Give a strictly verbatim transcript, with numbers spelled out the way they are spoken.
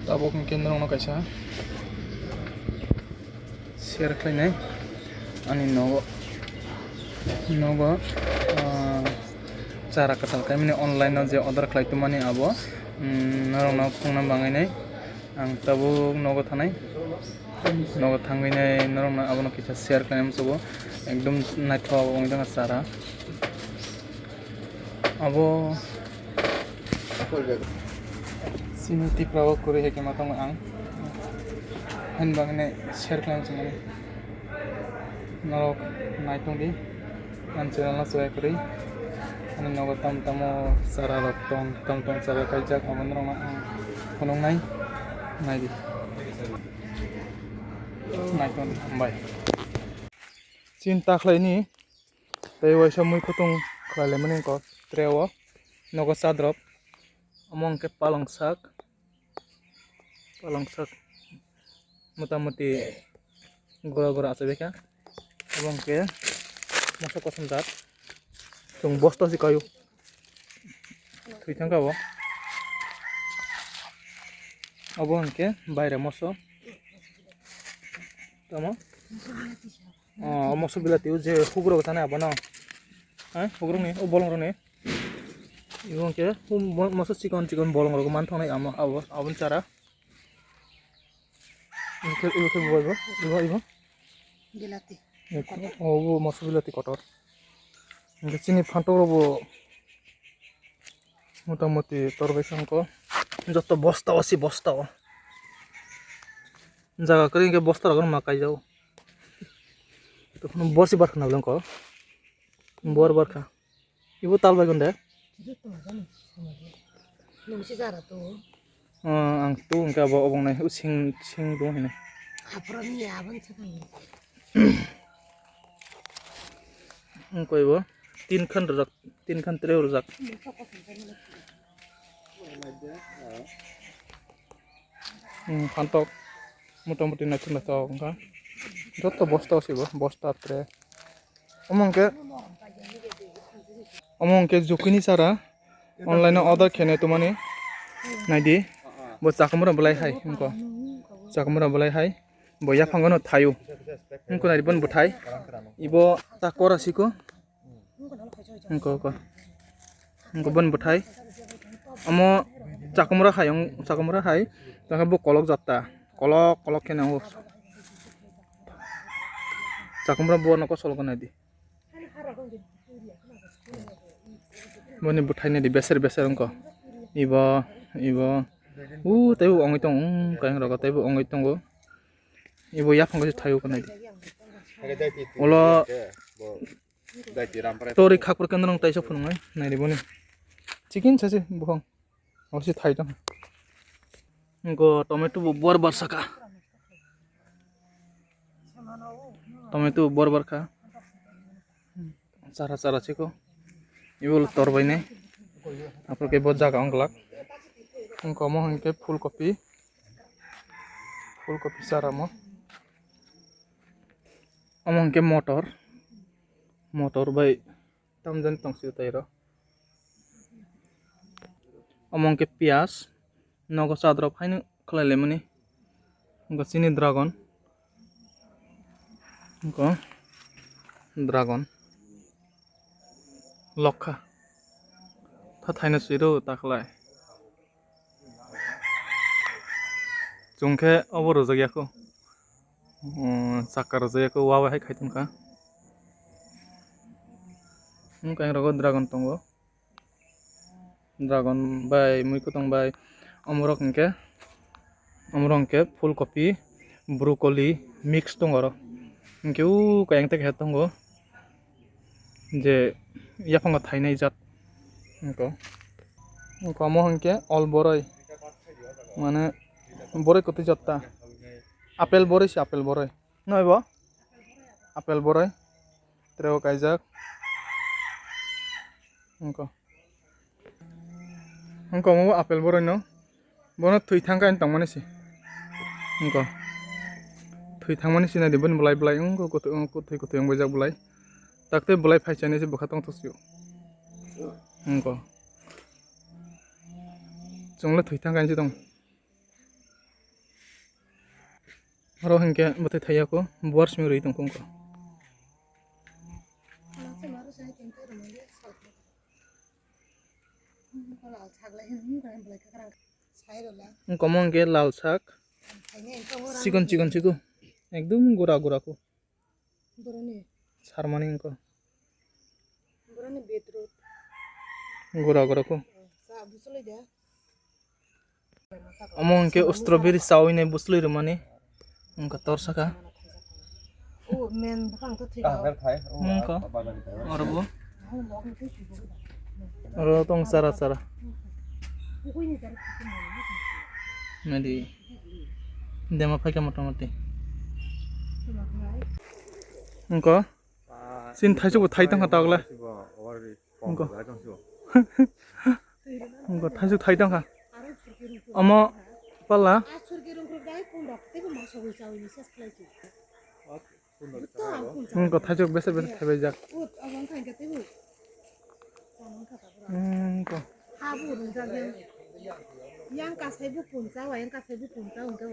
Tabuk hwnkhe norokno kaisa share khlainai ani nogo, nogo, ah, chara kwtal kaimani online o je order khlai tongmani abo, mm, norokno phunukna bangwi nai ang tabuk nogo thanai, nogo thangwi nai norokno abono kisa share khlainai muchungo, ekdom naithok wngwi tongkha chara. Abo chini Tipra o kwrwi hai khe ma tongo ang. Haini bagwi share khlaina chwngmani. Norok nai tong di. Ani channel no subscribe kwrwi. Ani nogo tam tamo chara rok tong, tam tamo chara kaijak abo norok no ang phunuknai. Nai di. Nai tong di. Hambai. Chini ta khlaini. Tei waisa mui kutung khlai laimani wngkha tray o, nogo chadrop. Omo hwnkhe palong sak, palong sak motamuti gora gora achaibaikha. Obo hwnkhe moso kosom jat, chwng bosta se kaio, thwi thangkha bo. Obo hwnkhe baire moso, tamo? O, o moso bilati o je hugrok thani abono. Hai, hugrok ni, o bolong rok ni. Ibo hwnkhe, o mo-, moso chikon chikon bolong rok man thangni amo, abo, aboni chara. Ibo khe, ibo khe bo, ibo, ibo, ibo. Bilati. Ibo, o, bo moso bilati kotor. Hwnkhe chini phantok rok bo motamuti torbai sangko. Joto bosta o si bosta o. Jaga kwrwi hwnkhe bosta rok ma kaijao. Tokhono borsi barkha na bwlwngko. Bor barkha. Ibo tal bai gonde? Nungsi jara to. Ah, ang to hwnkhe abo obong nai sing sing do hine. Aphro ni abon se kai. Ang koi bo tin khan rwjak, tin khan tre rwjak. Hmm, phantok motamuti naithok naithok wngkha. Joto bosta o sibo, bosta tre. Omo hwnkhe, omo hwnkhe jukini chara online o order khenai tongmani. Naidi, bo chakumura belai hai wngkha. Chakumura belai hai, bo yaphango no thaio. Wngkha naidi boni bwthai. Ibo ta kora siko. Wngkha, wngkha. Wngkha boni bwthai. Omo chakumura hai, wng-, chakumura hai. Tangkhe bo kolok jatta. Kolok, kolok khe nango. Chakumura bo nokosol gwnai di. Boni bwthai naidi beser beser wngkha. Ibo, ibo. U teibo wngwi tongo, wng, kayang rogo teibo wngwi tongo. Ibo yaphango se thaio gwnai di. Ulo Tori khakpor khe norok taisa phunuknai, nairiboni. Chicken sase buphang. Osi thai tong. Go tomato bo bor bor saka. Tomato bo bor bor kha. Chara chara chiko. Ibo tor bai nai. Apor ke bo jaga ong glak. Wngkha omo hwnkhe phul kopi. Phul kopi chara mo. Omo hwnkhe motor. Motor bai tamjani tong sio tei ro. Omo hwnkhe piyaj, nogo chadrop haino khlai laimani. Wngkha chini dragon. Wngkha dragon. Lokha. Tha thaino siro ta khlai. Chwng khe obo rwjak ya kho. Umm, chakka rwjak ya kho, wa bai hai khai tong kha. Wng kha rogo dragon tongo. Dragon bai, mui kwtwng bai. Omorok hwnkhe, omorok hwnkhe phul kopi, broccoli mix tongo oro. Hwnkhe o kayang tei kaisa tongo. Je yaphango thainai jat wngkha. Wngkha omo hwnkhe ol boroi, mane boroi kwtwi jat ta. Apple boroi se apple boroi. Noi bo? Apple boroi. Treo kaijak. Wngkha. Wngkha omo apple boroi no. Bono thwi thang khe ani tongmani se. Wngkha. Thwi thangmani se naidi boni bolai bolai wngkha kwthwi, kwthwi, kwthwi wngbaijak bolai. Taktwi bolai phai chani se bwkha tongthok sio. Wngkha. Chwngno thwi thang khe ani se tong. Oro hinkhe bwtwi thaiya kho, buar simi rwi tongkho wngkha. Wngkha omo hinkhe lal sak, chikon chikon chikon, ekdum gura gura kho. Sarmani wngkha. Gura gura kho. Omo hinkhe strawberry chawi nai bwswlwi rwmani wngkha tor saka. Wngkha oro bo. Oro tong chara chara. Nadi dema phaikha motamoti. Wngkha. Sin thaisuk bo thai tongkha tagla. Wngkha. Wngkha thaisuk thai tongkha. Omo pala. Wngkha thaisuk bese bese thaibai jak. Wngkha. Yang kasai bu puncha, yang kasai bu puncha, wngkha.